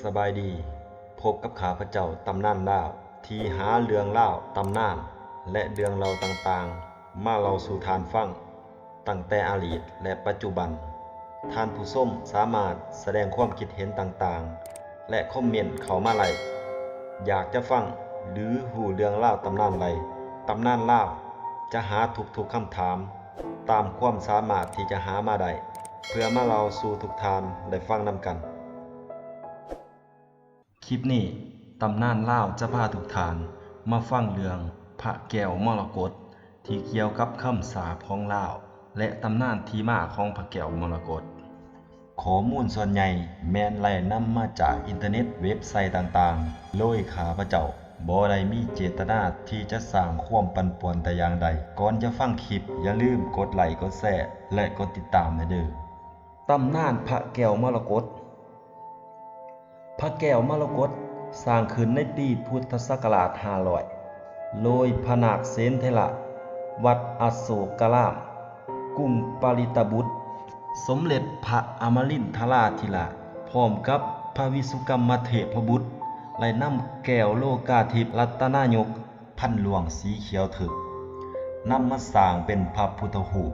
ສະບາຍດີ, ພົບກັບຂ້າພະເຈົ້າຕຳນານລາວ ທີ່ຫາເລື່ອງລາວ, ຕຳນານ ແລະ ເລື່ອງເລົ່າຕ່າງໆ ມາເລົ່າສູ່ທ່ານຟັງ ຕັ້ງແຕ່ອະດີດ ແລະ ປັດຈຸບັນ. ທ່ານຜູ້ຊົມສາມາດສະແດງຄວາມຄິດເຫັນຕ່າງໆ ແລະ ຄອມເມັນເຂົ້າມາໄດ້. ຢາກຈະຟັງ ຫຼື ຮູ້ເລື່ອງລາວຕຳນານໃດ, ຕຳນານລາວຈະຫາທຸກໆຄຳຖາມ ຕາມຄວາມສາມາດທີ່ຈະຫາມາໄດ້ ເພື່ອມາເລົ່າສູ່ທຸກທ່ານໄດ້ຟັງນຳກັນ. ຄລິບນີ້ ຕຳນານລາວຈະພາທຸກທ່ານມາຟັງເລື່ອງພະແກ້ວມໍລະກົດ ທີ່ກ່ຽວກັບຄຳສາບຂອງລາວ ແລະ ຕຳນານທີ່ມາຂອງພະແກ້ວມໍລະກົດ. ຂໍ້ມູນສ່ວນໃຫຍ່ແມ່ນໄລ່ນຳມາຈາກອິນເຕີເນັດ, ເວັບໄຊຕ່າງໆ ໂດຍຂ້າພະເຈົ້າບໍ່ໄດ້ມີເຈດຕະນາທີ່ຈະສ້າງຄວາມປັ່ນປ່ວນແຕ່ຢ່າງໃດ. ກ່ອນຈະຟັງຄລິບ, ຢ່າລືມກົດໄລ, ກົດແຊ ແລະ ກົດຕິດຕາມແດ່ເດີ້. ຕຳນານພະແກ້ວມໍລະກົດ. ພະແກ້ວມໍລະກົດສ້າງຂຶ້ນໃນປີພຸດທະສັກກະລາດຫ້າຮ້ອຍ ໂດຍພະນາກເສນເຖລະ ວັດອະໂສກາລາມ, ກຸງປາລິດຕະບຸດ, ສົມເດັດພະອະມະລິນທະລາທິລາດ ພ້ອມກັບພະວິສຸກຳມະເທບພະບຸດ ໄດ້ນຳແກ້ວໂລກາທິບລັດຕະນາຍົກ ພັນຫຼວງສີຂຽວເຖິກ ນຳມາສ້າງເປັນພະພຸດທະຮູບ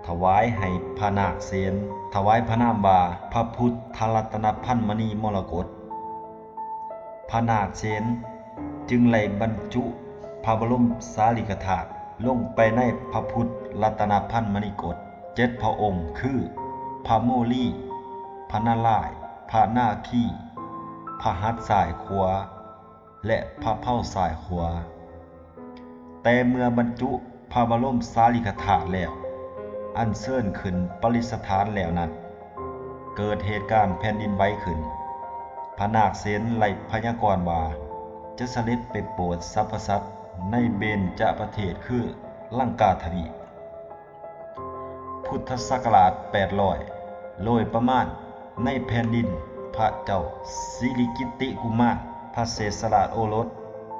ຖວາຍໃຫ້ພະນາກເສນ, ຖວາຍພະນາມວ່າ ພະພຸດທະລັດຕະນະພັນມະນີມໍລະກົດ. ພະນາກເສນຈຶ່ງໄດ້ບັນຈຸພະບໍລົມສາລີກະທາດລົງໄປໃນພະພຸດລັດຕະນະພັນມະນີກົດເຈັດພະອົງ ຄື ພະໂມລີ, ພະນາລາຍ, ພະນາຄີ, ພະຫັດຊ້າຍຂວາ ແລະ ພະເພົາຊ້າຍຂວາ. ແຕ່ເມື່ອບັນຈຸພະບໍລົມສາລີກະທາດແລ້ວ, ອັນເຊີນຂຶ້ນປະດິດສະຖານແລ້ວນັ້ນ, ເກີດເຫດການແຜ່ນດິນໄຫວຂຶ້ນ. ພະນາກເສນໄດ້ພະຍາກອນວ່າ ຈະສະເດັດໄປໂປດສັບພະສັດໃນເບນຈະປະເທດ ຄື ລັງກາທະວີບ. ພຸດທະສັກກະລາດແປດຮ້ອຍ ໂດຍປະມານ, ໃນແຜ່ນດິນພະເຈົ້າສິລິກິດຕິກຸມານ ພະເສສະລາດໂອລົດ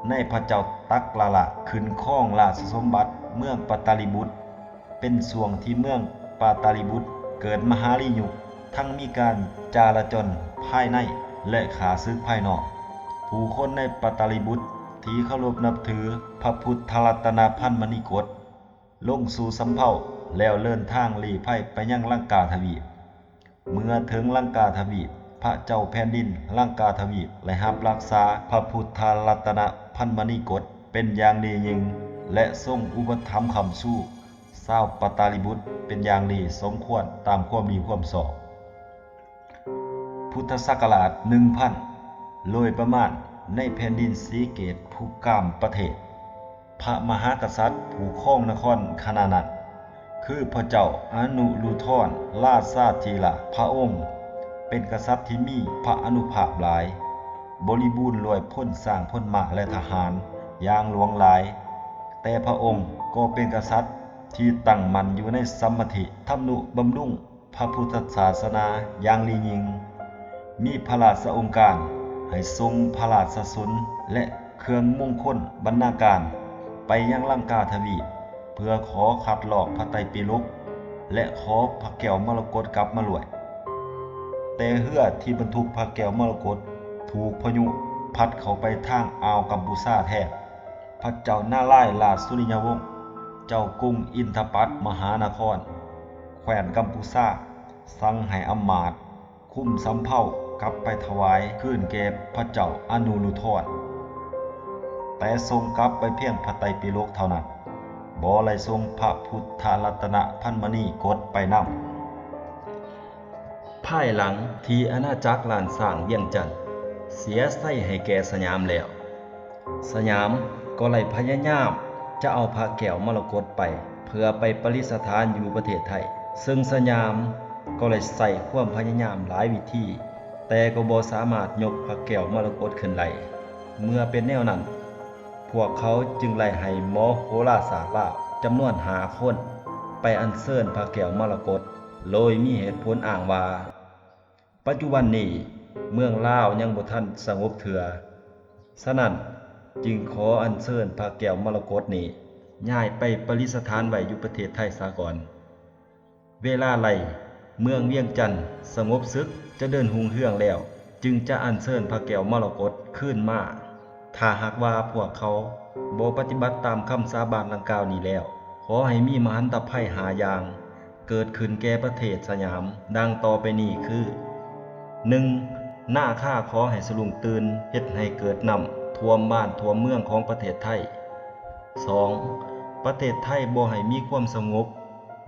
ໃນພະເຈົ້າຕັກລາລາ ຂຶ້ນຄອງລາຊະສົມບັດເມືອງປາຕາລີບຸດ ເປັນຊ່ວງທີ່ເມືອງປາຕາລີບຸດເກີດມະຫາລີຍຸກ, ທັງມີການຈາລາຈອນພາຍໃນ ແລະ ຂ້າສຶກພາຍນອກ. ຜູ້ຄົນໃນປາຕາລີບຸດທີ່ເຄົາລົບນັບຖືພະພຸດທະລັດຕະນະພັນມະນີກົດ ລົງສູ່ສຳເພົາ ແລ້ວເດີນທາງລີ້ໄພໄປຍັງລັງກາທະວີບ. ເມື່ອເຖິງລັງກາທະວີບ, ພະເຈົ້າແຜ່ນດິນລັງກາທະວີບໄດ້ຮັບຮັກສາພະພຸດທະລັດຕະນະພັນມະນີກົດເປັນຢ່າງດີຍິ່ງ ແລະ ຊົງອຸປະຖຳຄ້ຳຊູຊາວປາຕາລີບຸດເປັນຢ່າງດີສົມຄວນຕາມຄວາມດີຄວາມຊອບ. ພຸດທະສັກກະລາດໜຶ່ງພັນ ໂດຍປະມານ, ໃນແຜ່ນດິນສີເກດພູກາມປະເທດ, ພະມະຫາກະສັດຜູ້ຄອງນະຄອນຂະນະນັ້ນ ຄື ພະເຈົ້າອະນຸລຸທອນລາຊາທິລາດ. ພະອົງເປັນກະສັດທີ່ມີພະອານຸພາບຫຼາຍ, ບໍລິບູນດ້ວຍພົນຊ້າງ, ພົນມ້າ ແລະ ທະຫານຢ່າງຫຼວງຫຼາຍ, ແຕ່ພະອົງກໍເປັນກະສັດທີ່ຕັ້ງໝັ້ນຢູ່ໃນສຳມາທິ, ທຳນຸບຳລຸງ ພະພຸດທະສາສະໜາຢ່າງດີຍິ່ງ, ມີພະລາຊະອົງການໃຫ້ສົ່ງພະລາຊະສົນ ແລະ ເຄື່ອງມົງຄົນບັນນາການໄປຍັງລັງກາທະວີບ ເພື່ອຂໍຄັດລອກພະໄຕປິດົກ ແລະ ຂໍພະແກ້ວມໍລະກົດກັບມາດ້ວຍ. ແຕ່ເຮືອທີ່ບັນທຸກພະແກ້ວມໍລະກົດຖືກພາຍຸພັດເຂົ້າໄປທາງອ່າວກຳປູຊາແທນ. ພະເຈົ້ານາລາຍລາດສຸລິຍະວົງ ເຈົ້າກຸງອິນທະປັດມະຫານະຄອນ ແຂວນກຳປູຊາ ສັ່ງໃຫ້ອຳມາດຄຸມສຳເພົາກັບໄປຖວາຍຄືນແກ່ພະເຈົ້າອະນຸລຸທອນ, ແຕ່ສົ່ງກັບໄປພຽງພະໄຕປິດົກເທົ່ານັ້ນ, ບໍ່ໄດ້ສົ່ງພະພຸດທະລັດຕະນະພັນມະນີກົດໄປນຳ. ພາຍຫຼັງທີ່ອານາຈັກລ້ານຊ້າງວຽງຈັນເສຍໄຊໃຫ້ແກ່ສະຫຍາມແລ້ວ, ສະຫຍາມກໍໄດ້ພະຍາຍາມຈະເອົາພະແກ້ວມໍລະກົດໄປ ເພື່ອໄປປະດິດສະຖານຢູ່ປະເທດໄທ, ເຊິ່ງສະຫຍາມກໍໄດ້ໃຊ້ຄວາມພະຍາຍາມຫຼາຍວິທີ, ແຕ່ກໍບໍ່ສາມາດຍົກພະແກ້ວມໍລະກົດຂຶ້ນໄດ້. ເມື່ອເປັນແນວນັ້ນ, ພວກເຂົາຈຶ່ງໄດ້ໃຫ້ໝໍໂຫລາສາດລາວຈຳນວນຫ້າຄົນ ໄປອັນເຊີນພະແກ້ວມໍລະກົດ ໂດຍມີເຫດຜົນອ້າງວ່າ ປັດຈຸບັນນີ້ເມືອງລາວຍັງບໍ່ທັນສະຫງົບເທື່ອ, ສະນັ້ນຈຶ່ງຂໍອັນເຊີນພະແກ້ວມໍລະກົດນີ້ຍ້າຍໄປປະດິດສະຖານໄວ້ຢູ່ປະເທດໄທສາກ່ອນ. ເວລາໄລ່ເມືອງວຽງຈັນສະຫງົບເສິກຈະເດີນຮຸ່ງເຮືອງແລ້ວ, ຈຶ່ງຈະອັນເຊີນພະແກ້ວມໍລະກົດຄືນມາ. ຖ້າຫາກວ່າພວກເຂົາບໍ່ປະຕິບັດຕາມຄຳສາບານດັ່ງກ່າວນີ້ແລ້ວ, ຂໍໃຫ້ມີມະຫັນຕະໄພຫ້າຢ່າງເກີດຂຶ້ນແກ່ປະເທດສະຫຍາມ ດັ່ງຕໍ່ໄປນີ້ຄື: ໜຶ່ງ, ນາຄາຂໍໃຫ້ສະດຸ້ງຕື່ນ ເຮັດໃຫ້ເກີດນ້ຳຖ້ວມບ້ານຖ້ວມເມືອງຂອງປະເທດໄທ. ສອງ, ປະເທດໄທບໍ່ໃຫ້ມີຄວາມສະຫງົບ,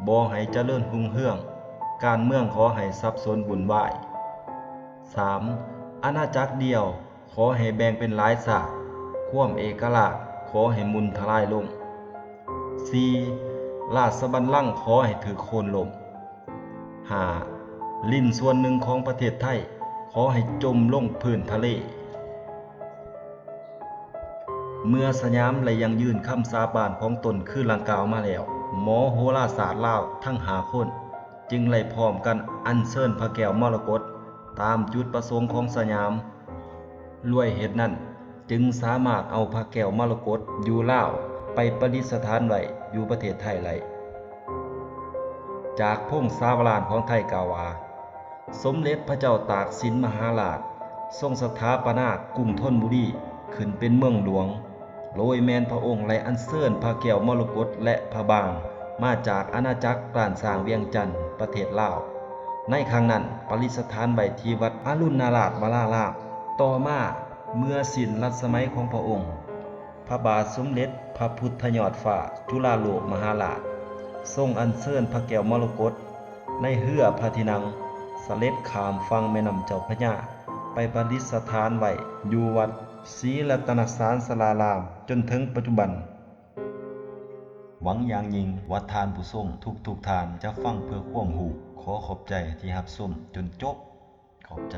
ບໍ່ໃຫ້ຈະເລີນຮຸ່ງເຮືອງ, ການເມືອງຂໍໃຫ້ສັບສົນວຸ່ນວາຍ. ສາມ, ອານາຈັກດຽວຂໍໃຫ້ແບ່ງເປັນຫຼາຍຊາດ, ຄວາມເອກະລາດຂໍໃຫ້ມຸ່ນທະລາຍລົງ. ສີ່, ລາຊະບັນລັງຂໍໃຫ້ຖືກໂຄ່ນລົ້ມ. ຫ້າ, ລິ້ນສ່ວນໜຶ່ງຂອງປະເທດໄທຂໍໃຫ້ຈົມລົງພື້ນທະເລ. ເມື່ອສະຫຍາມໄດ້ຢັ້ງຢືນຄຳສາບານຂອງຕົນຄືດັ່ງກ່າວມາແລ້ວ, ໝໍໂຫລາສາດລາວທັງຫ້າຄົນຈຶ່ງໄດ້ພ້ອມກັນອັນເຊີນພະແກ້ວມໍລະກົດຕາມຈຸດປະສົງຂອງສະຫຍາມ. ດ້ວຍເຫດນັ້ນ, ຈຶ່ງສາມາດເອົາພະແກ້ວມໍລະກົດຢູ່ລາວໄປປະດິດສະຖານໄວ້ຢູ່ປະເທດໄທໄດ້. ຈາກພົງສາວະລານຂອງໄທກ່າວວ່າ, ສົມເດັດພະເຈົ້າຕາກສິນມະຫາລາດ ຊົງສະຖາປະນາກຸງທົນບູລີຂຶ້ນເປັນເມືອງຫຼວງ, ໂດຍແມ່ນພະອົງໄດ້ອັນເຊີນພະແກ້ວມໍລະກົດ ແລະ ພະບາງມາຈາກອານາຈັກລ້ານຊ້າງວຽງຈັນ ປະເທດລາວ. ໃນຄັ້ງນັ້ນປະດິດສະຖານໄວ້ທີ່ວັດອະລຸນນາລາດວະລາລາມ. ຕໍ່ມາເມື່ອສິ້ນລັດສະໄໝຂອງພະອົງ, ພະບາດສົມເດັດພະພຸດທະຍອດຟ້າຈຸລາໂລກມະຫາລາດ ຊົງອັນເຊີນພະແກ້ວມໍລະກົດໃນເຮືອພະທີ່ນັ່ງ ສະເດັດຂ້າມຝັ່ງແມ່ນ້ຳເຈົ້າພະຍາ ໄປປະດິດສະຖານໄວ້ຢູ່ວັດສີລັດຕະນະສານສາລາລາມ ຈົນເຖິງປັດຈຸບັນ. ຫວັງຢ່າງຍິ່ງວ່າທ່ານຜູ້ຊົມທຸກໆທ່ານຈະຟັງເພື່ອຄວາມຮູ້. ຂໍຂອບໃຈທີ່ຮັບຊົມຈົນຈົບ. ຂອບໃຈ.